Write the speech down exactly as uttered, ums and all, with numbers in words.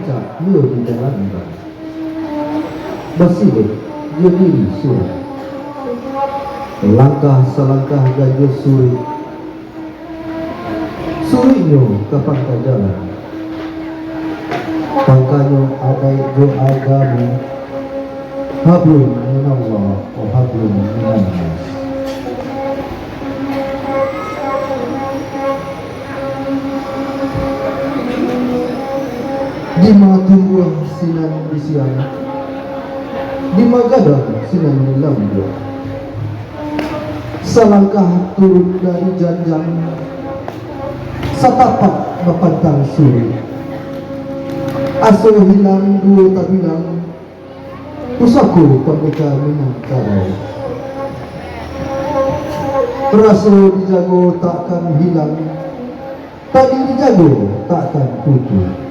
Iyo dijalankan. Basilek jo diri surang. Langkah salangkah ganjua suruik. Suruiknyo ka pangka jalan. Pangkanyo adaik jo agamo. Hablum minallah wa hablum minannas. Dima tumbuah sinan di siang, dima gadang sinan di lambuak. Salangkah turun dari janjang, satapak bapantang suruik. Aso hilang duo tabilang, pusako pandeka Minangkabau. Raso dijago takkan hilang, tali dijago takkan putuih.